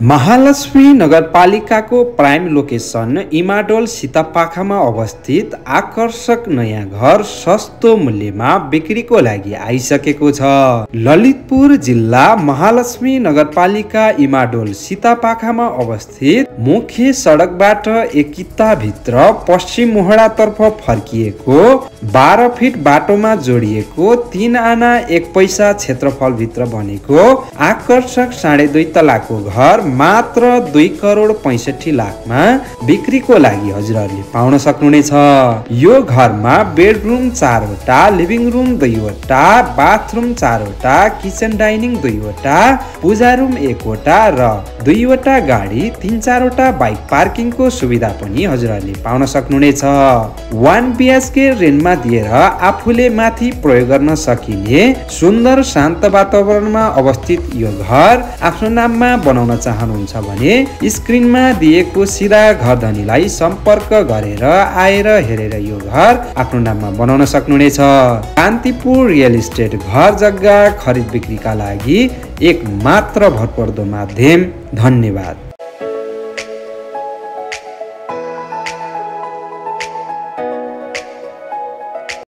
महालक्ष्मी नगरपालिकाको prime location Imadol सीतापाखामा अवस्थित आकर्षक नयाँ घर सस्तो मूल्यमा बिक्रीको लागि आइसकेको छ। ललितपुर जिल्ला महालक्ष्मी नगरपालिका इमाडोल सीतापाखामा अवस्थित मुख्य सडकबाट एक किता भित्र पश्चिम मोहडातर्फ फर्किएको 12 फिट बाटोमा जोडिएको 3 आना 1 पैसा क्षेत्रफल भित्र बनेको आकर्षक 2.5 तलाको घर मात्र 2 करोड 65 लाखमा बिक्रीको लागि हजुरहरूले पाउन सक्नुहुनेछ। यो घरमा बेडरुम 4 वटा, लिभिङ रुम 2 वटा, बाथरुम 4 वटा, किचन डाइनिङ 2 वटा, पूजा रुम 1 वटा र 2 वटा गाडी 3-4 वटा बाइक पार्किङको सुविधा पनि हजुरहरूले पाउन सक्नुहुनेछ। 1 BHK रेन्टमा दिएर आफूले माथि प्रयोग गर्न सकिने सुन्दर शान्त वातावरणमा अवस्थित यो घर आफ्नो नाममा बनाउन चाहनुहुन्छ भने स्क्रिनमा दिएको सिधा घर धनीलाई सम्पर्क गरेर आएर हेरेर यो घर आफ्नो नाममा बनाउन सक्नुहुनेछ। कान्तिपुर रियल इस्टेट घर जग्गा खरिद बिक्रीका लागि एक मात्र भरपर्दो माध्यम। धन्यवाद।